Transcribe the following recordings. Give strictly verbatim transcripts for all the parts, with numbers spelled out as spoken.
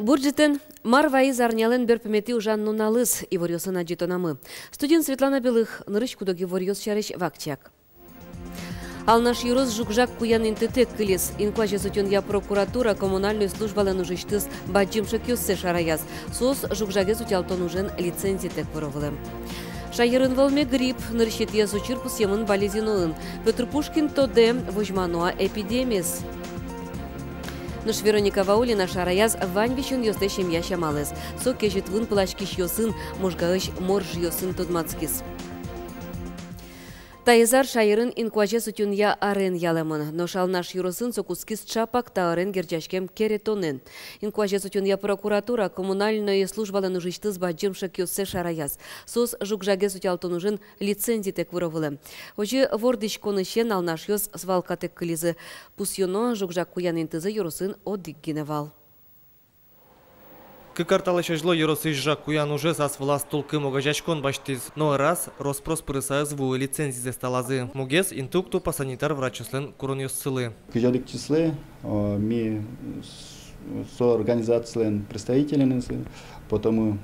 Бур ӝытэн! Мар вайиз арнялэн берпуметӥ ужан нуналыз, иворъёсын адӟытонамы. Студиын Светлана Белых. Нырысь куд-ог иворъёс сярысь вакчияк. Алнаш ёрос жуг-жаг куян интытэк кылиз. Инкуазез утёнъя прокуратура коммунальной службалэн ужысьтыз бадӟым шекъёссэ шараяз. Соос жуг-жагез утялтон ужен лицензитэк выро вылэм. Шаерын вӧлме грипп. Нырысетӥез учыр пусъемын Балезиноын. Пётр Пушкин тодэ, возьмано-а эпидемиез. Нош Вероника Ваулина шараяз вань висёнъёслэсь эмъясь амалэз. Со кезьыт вын пыласькисьёсын, Можгаысь моржъёсын тодматскиз. Таиз ар шаерын инкуазез утёнъя арен ялэмын. Нош Алнаш ёросын со кутскиз ӵапак та арен герӟаськем керетонэн. Инкуазез утёнъя прокуратура коммунальной службалэн ужысьтыз бадӟым шекъёссэ шараяз. Соос жуг-жагез утялтон ужен лицензитэк выро вылэм. Озьы вордӥськонысен алнашъёс свалкатэк кылизы. Пусъёно, жуг-жаг куян интызы ёросын одӥг гинэ вал. Кык ар талэсь азьло ёросысь жаг куян ужез ас вылаз «Тулкым» огазеяськон басьтӥз. Но ӧраз, рос-прос пырыса ӧз вуы, лицензизэс талазы. Мугез инты уг тупа санитар врачъёслэн куронъёссылы. Кызь одӥг числое, э, ми с-, со организацилэн представителенызы потомы,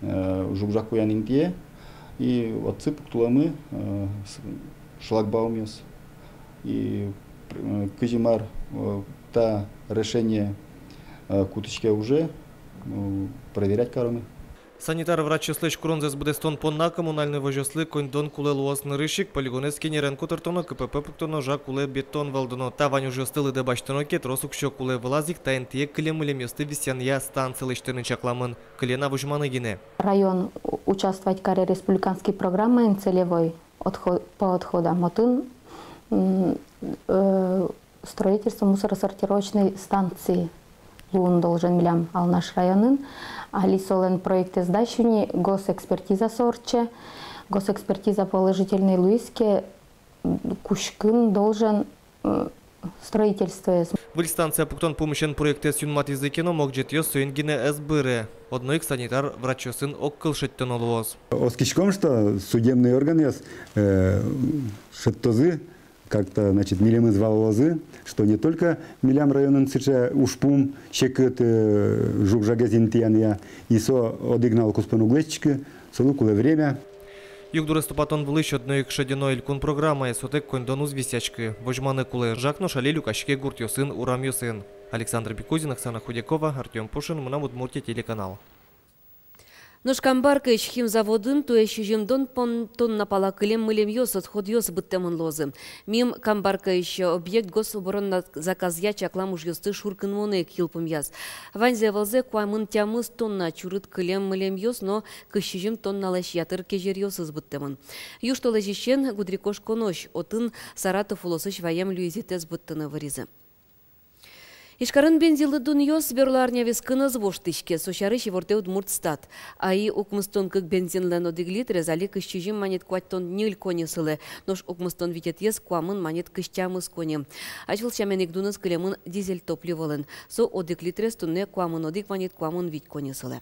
э, жуг-жаг куян интые, и отсы пуктыломы, э, с-, шлагбаумъёс. И, э, кызьы мар, э, та решение, э, кутӥське уже, э, проверять каромы. Санитар врачъёслэсь куронзэс быдэстон понна коммунальной возёслы коньдон кулэ луоз. Нырысь ик полигонэз кенерен котыртоно, КПП пуктоно, жаг улэ бетон вӧлдоно. Та вань ужъёсты лыдэ басьтоно ке, трос уксё кулэ. Вылаз ик та интые кылем-мылемъёсты висъянъя станци лэсьтыны чакламын. Кыле на возьманы гинэ. Район у-, участвовать каре республиканской программаын целевой отхо-, по отходам. Отын, м, э, строительство мусоросортировочной станции луыны должен милям Алнаш районын. Али солэн проектэз дась ини, госэкспертиза со ортче. Госэкспертиза положительной луиз ке, м, кутскыны должен, м, строительствоез. Выль станция пуктон пумысен проектэз юнматӥзы ке но, могӟетъёс соин гинэ ӧз быре. Одно ик санитар врачъёсын огкыл шедьтоно луоз. Оскиськом, что судебный органъёс, э, шедьтозы как-то, значит, милемыз валалозы, что не только милям районын сыӵе ужпум, секыт, э, жуг-жагез интыянъя, и со одӥг нунал куспын уг лэсьтӥськы, солы кулэ время. Югдурез тупатон вылысь одно ик шедьоно элькун программаез, сотэк коньдон уз висъяськы. Возьманы кулэ, жаг нош али люкаське гуртъёсын, урамъёсын. Александр Бекузин, Оксана Худякова, Артём Пушин, «Мынам Удмуртие» телеканал. Нош Камбаркаысь химзаводын туэ сизьымдон пон-, тонна пала кылем-мылемъёс, отходъёс быдтэмын луозы. Мим Камбаркаысь объект гособоронзаказъя чаклам ужъёсты шуркынмонэ ик йылпумъяз. Ваньзэ валзэ куамын тямыс тонна чурыт кылем-мылемъёс но кызь сизьым тонналэсь ятыр кезьеръёсыз быдтэмын. Южтолэзьысен гудырикошконозь, отын Саратов улосысь ваем люйзэтэз быдтыны выризы. Ижкарын бензинлы дунъёс берло арня вискын ӧз воштӥське, со сярысь ивортэ Удмуртстат. АИ укмыстон кык бензинлэн одӥг литрез али кызь сизьым манет куатьтон ньыль коньы сылэ, нош укмыстон витетӥез куамын манет кызь тямыс коньы. Азьвыл сямен ик дуныз кылемын дизель топливолэн. Со одӥг литрез туннэ куамын одӥг манет куамын вить коньы сылэ.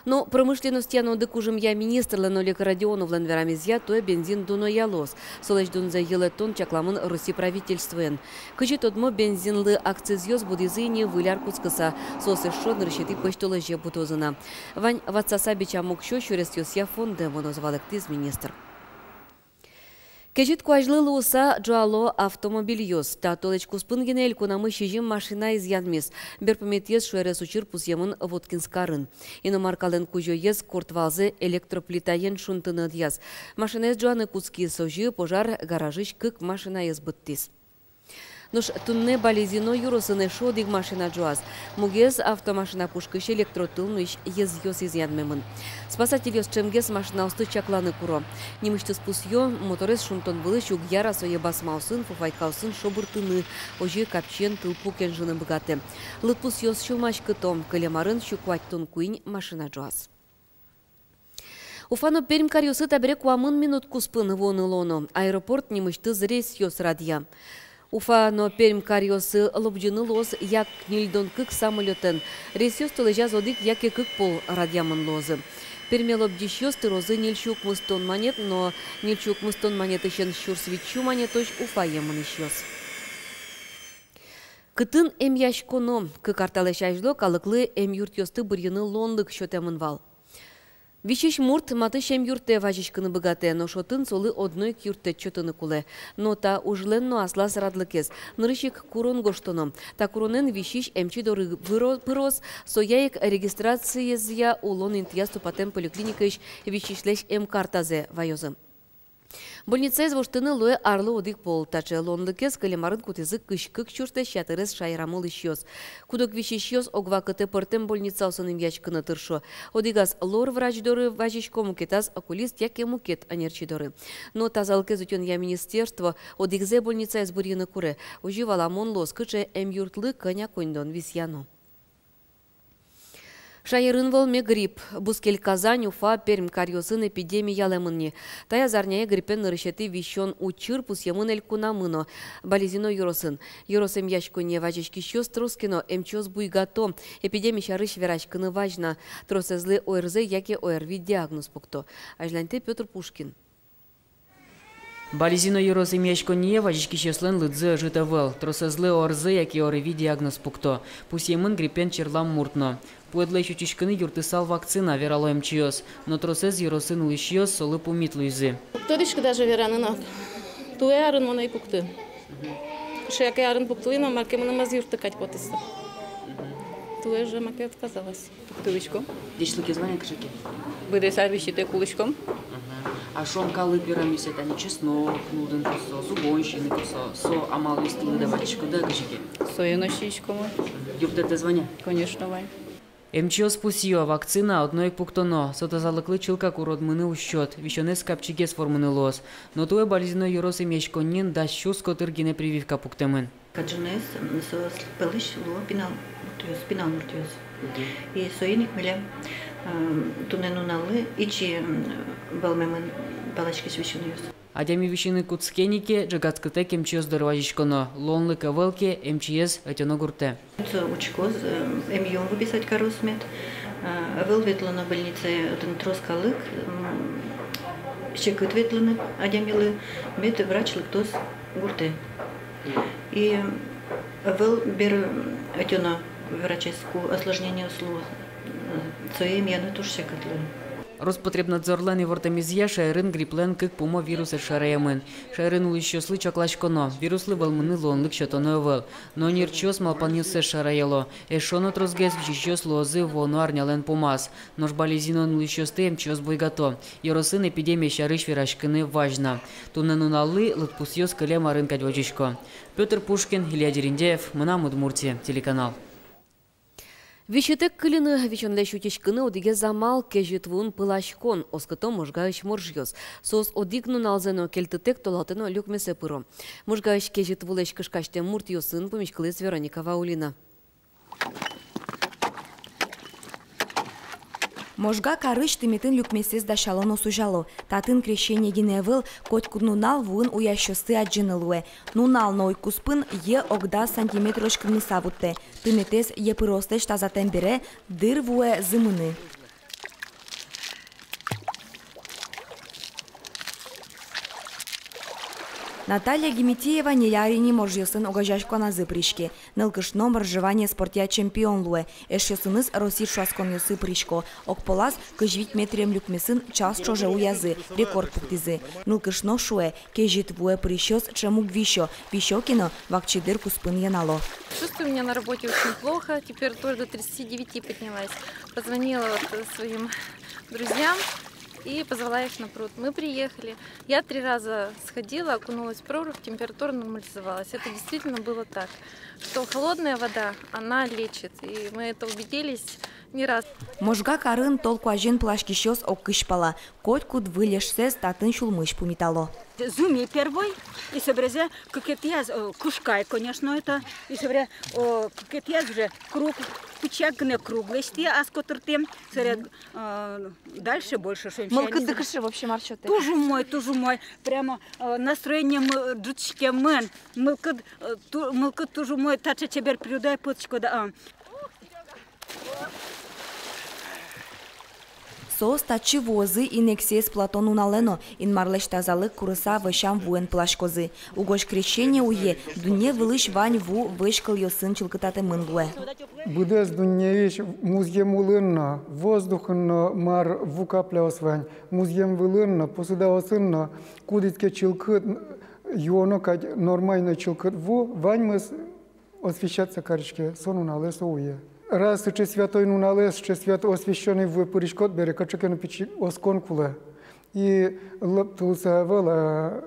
Но промышленностья но одыкужымъя министрлэн Олег Родионовлэн верамезъя, туэ бензин дуноялоз. Солэсь дунзэ йылэтон чакламын Росси правительствоен. Кызьы тодмо, бензинлы акцизъёс будӥзы ини Выль ар кутскыса. Соос эшшо нырысетӥ пӧсьтолэзе будозы на. Вань ватсаса бичам уксё сюресъёсъя фондэ мыноз, валэктӥз министр. Кезьыт куазьлы луыса ӝуало автомобильёс. Та толэзь куспын гинэ элькунамы сизьым машина изъянмиз. Берпуметӥез шуэрес учыр пусъемын Воткинск карын. Иномаркалэн кузёез корт валзэ электроплитаен шунтыны ӧдъяз. Машинаез ӝуаны кутскиз, озьы пожар гаражысь кык машинаез быдтӥз. Нош туннэ Балезино ёросын эшшо одӥг машина ӝуаз. Мугез автомашина пушкысь электротыл нуись езъёс изъянмемын. Спасательёс ӵемгес машинаосты чакланы куро. Нимысьтыз пусъё, моторез шунтон вылысь уг яра сое басмаосын, фуфайкаосын шобыртыны, озьы капчиен тылпу кенжыны быгатэ. Лыдпусъёс сюлмаськыто, кылем арын сю куатьтон куинь машина ӝуаз. Уфа но Пермь каръёсы табере куамын минут куспын вуыны луоно. Аэропорт нимысьтыз рейсъёс радъя. Уфа но Пермь каръёсы лобӟыны луоз як ньыльдон кык самолётэн. Рейсъёс толэзяз одӥг яке кык пол радъямын луозы. Перме лобӟисьёс тырозы ньыль сю укмыстон манет, но ньыль сю укмыстон манетысен сюрс вить сю манетозь Уфае мынӥсьёс. Кытын эмъяськоно? Кык ар талэсь азьло калыклы эмъюртъёсты бырйыны луонлык сётэмын вал. Висись мурт матысь эмъюртэ вазиськыны быгатэ, нош отын солы одно ик юрттэт сётыны кулэ. Но та ужлэн но аслаз радлыкез. Нырысь ик курон гожтоно. Та куронэн висись эмчи доры выро-, пыроз, соя ик регистрациезъя улон интыяз тупатэм поликлиникаысь висисьлэсь эмкартазэ ваёзы. Больницаез воштыны луэ арлы одӥг пол. Таӵе луонлыкез кылем арын кутӥзы кызь кык сюрслэсь ятырез шаерамы улӥсьёс. Куд-ог висисьёс ог вакытэ пӧртэм больницаосын эмъяськыны тыршо. Одӥгаз лор врач доры вазисько, мукетаз окулист яке мукет ӧнерчи доры. Но тазалыкез утёнъя министерство одӥгзэ больницаез бырйыны куре. Озьы валамон луоз, кыӵе эмъюртлы кӧня коньдон висъяно. Шаерын вӧлме грипп. Бускель, Казань, Уфа, Пермь каръёсын эпидеми ялэмын ни. Таяз арняе гриппен нырысетӥ висён учыр пусъемын элькунамы но, Балезино ёросын. Ёрос эмъяськонние вазиськисьёс трос ке но, эмчиос буйгато, эпидеми сярысь вераськыны вазь на. Тросэзлы ОРЗ яке ОРВИ диагноз пукто. Азьланьтэ Пётр Пушкин. Балезино ёрос эмъяськонние вазиськисьёслэн лыдзы ӧжыт ӧвӧл. Тросэзлы ОРЗ яке ОРВИ диагноз пукто. Пусъемын гриппен черлам мурт но. Пуэдлэсь утиськыны юрттысал вакцина, верало эмчиос. Но тросэз ёросын улӥсьёс солы пумит луизы. Уг тодӥськы даже вераны на. Туэ арын мон ӧй пукты. Кыӵе ке арын пуктылӥ но, мар ке мыным ӧз юртты кадь потӥз. Туэ же маке отказалась. Пуктылӥськом. Ӟечлыкез вань-а кыӵе ке? Быдэс ар висьытэк улӥськом. Мгм. А шуом, калык верамъёсъя, тани чеснок нуллыны косо, зубон сиыны косо, со амалъёсты лыдэ ватӥськоды-а кызьы ке? Сое но сииськом. Юрттэтэз вань-а? Конечно, вань. Эмчиос пусъё: вакцина одно ик пуктоно, со тазалыклы чылкак уродмыны уз сёт, висёнэз капчигес вормыны луоз. Но туэ Балезино ёрос эмъяськонниын дас сюрс котыр гинэ прививка пуктэмын. Кадӟынэз, м, со с-, пӧлысь луо пинал муртъёс, пинал муртъёс. Мгм. И соин ик милям, м, туннэ нуналлы ичи, м, вӧлмемын паласькись висёнъёс. Адями висьыны кутске ни ке, ӝегатскытэк эмчиос доры вазиськоно, луонлык ӧвӧл ке, эмчиез ӧтёно гуртэ. Со учкоз, м, эмъюм выписать кароз мед, а, ӧвӧл ветлоно больницае, отын трос калык, м, секыт ветлыны адямилы, мед врач лыктоз гуртэ. И ӧвӧл бер ӧтёно врачез, ку осложнениос луо, сое эмъяны туж секыт луэ. Роспотребнадзорлэн ивортэмезъя, шаерын грипплэн кык пумо вирусэз шараямын. Шаерын улӥсьёслы чакласьконо, вируслы вӧлмыны луонлык сётоно ӧвӧл. Но ӧнерчиос малпанъёссэс шараяло: эшшо но тросгес висисьёс луозы вуоно арнялэн пумаз. Нош Балезиноын улӥсьёсты эмчиос буйгато. Ёросын эпидемия сярысь вераськыны вазь на. Туннэ нуналлы лыдпусъёс кылем арын кадь возисько. Пётр Пушкин, Илья Дерендяев, «Мынам Удмуртие» телеканал. Висьытэк кыльыны, висёнлэсь утиськыны одӥгез амал — кезьыт вуын пыласькон, оскыто Можгаысь моржъёс. Соос одӥг нуналзэ но кельтытэк толалтэ но люкмесэ пыро. Можгаысь кезьыт вулэсь кышкасьтэм муртъёсын пумиськылӥз Вероника Ваулина. Можга карысь тыметын люкмесэз дасяло но сузяло. Татын крещение гинэ ӧвӧл, котькуд нунал вуын уясьёсты адӟыны луэ. Нунал но уй куспын йӧ ог дас сантиметрозь кынмыса вуттэ. Тыметэз йӧ пырыослэсь тазатэм бере, дыр вуэ зымыны. Наталья Геметеева ньыль ар ини моржъёсын огазеяськоназы пыриське. Нылкышно моржевание спортъя чемпион луэ. Эшъёсыныз Россиысь шуасконъёсы пырисько. Огполаз кызь вить метрем люкмесын час ӵоже уязы, рекорд пуктӥзы. Нылкышно шуэ, кезьыт вуэ пырисьёс ӵем уг висё, висё ке но, вакчи дыр куспын йӧнало. Чувствую меня на работе очень плохо, температура до тридцати девяти поднялась. Позвонила вот, э, своим друзьям и позвала их на пруд. Мы приехали. Я три раза сходила, окунулась в прорубь, температура нормализовалась. Это действительно было так, что холодная вода, она лечит. И мы это убедились не раз. Можга карын тол куазен пыласькисьёс ог кызь пала. Котькуд выль эшсэс татын сюлмысь пумитало. Зуми первой, и собере кыкетӥяз, э, кышкай, конечно, это, и собере, э, кыкетӥяз уже круг, кыӵе ке но круг лэсьтӥ, ас котыртӥ, собере, э, дальше больше, шуом. Мылкыдды кыӵе вообще, мар сётэ? Туж умой, туж умой. Прямо, э, настроение мы-, ӝутскемын. Мылкыд, э, ту-, мылкыд туж умой, таӵе чебер природае потӥськод, а. Соос татчы вуозы Инэксэс пылатон нуналэ но, Инмарлэсь тазалык курыса вӧсям вуэн пыласькозы. Угось Крещение уе дунне вылысь вань ву вӧсь кылъёсын чылкытатэмын луэ. Быдэс дуннеысь музъем улын но, воздухын но мар ву капляос вань, музъем вылын но, посудаосын но, кудӥз ке чылкыт, юоно кадь нормальной чылкыт ву, ваньмыз освящаться кариське со нуналэ, со уе. Раз сыӵе святой нуналэ, сыӵе свято освящённой вуэ пыриськод бере, кыӵе ке но пичи оскон кулэ. И лыптылыса ӧвӧл, а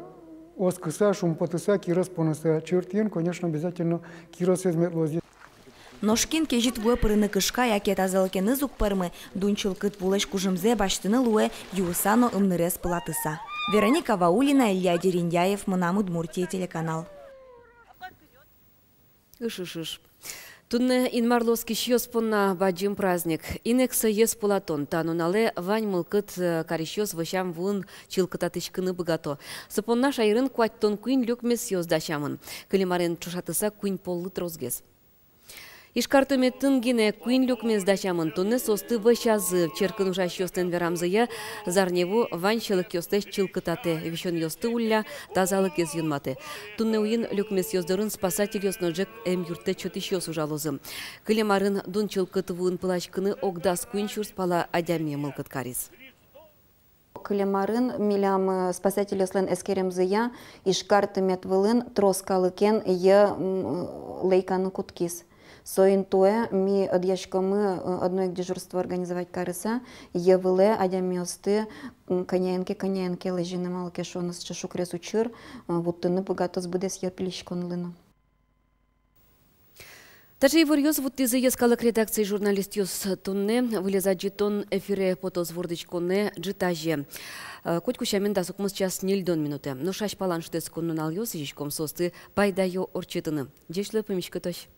оскыса, шумпотыса, кирос поныса. Чыртыын, конечно, обязательно киросэз мед луоз. Нош кин кезьыт вуэ пырыны кышка яке тазалыкеныз уг пӧрмы, дун чылкыт вулэсь кужымзэ басьтыны луэ юыса но ымнырез пылатыса. Вероника Ваулина, Илья Дерендяев, «Мынам Удмуртие» телеканал. Ыш, ыш, ыш. Туннэ Инмарлы оскисьёс понна бадӟым праздник. Инэксэс пылатон. Та нуналэ вань мылкыд, э, карисьёс вӧсям вуын чылкытатӥськыны быгато. Со понна шаерын куатьтон куинь люкмесъёс дасямын. Кылем арен ӵошатыса куинь поллы тросгес. Ижкар тыметын гинэ куинь люкмес дасямын, туннэ соосты вӧсязы. Черкын ужасьёслэн верамзыя, зарни ву вань сьӧлыкъёслэсь чылкытатэ, висёнъёсты улля, тазалыкез юнматэ. Туннэ уин люкмесъёс дорын спасательёс но ӝӧк эмъюрттэт сётӥсьёс ужалозы. Кылем арын дун чылкыт вуын пыласькыны ог дас куинь сюрс пала адями мылкыд кариз. Кылем арын милям, э, спасательёслэн эскеремзыя, Ижкар тымет вылын трос калыкен йӧ, м, лэйканы кутскиз. Соин туэ ми ӧдъяськомы, э, одно ик дежурство организовать карыса, йӧ вылэ адямиосты, м, кӧняен ке, кӧняен ке лэзьыны, малы ке шуоно сыӵе шукрес учыр, э, вуттыны быгатоз быдэс йӧ пилиськонлы но. Таӵе иворъёс вуттӥзы йӧскалык редакциысь журналистъёс. Туннэ вылез адӟытон эфире потоз вордӥськонэ ӝытазе, э, котьку сямен дас укмыс час ньыльдон минутэ. Нош азьпалан шутэтскон нуналъёс, сӥзиськом соосты пайдаё ортчытыны. Ӟеч луэ, пумиськытозь.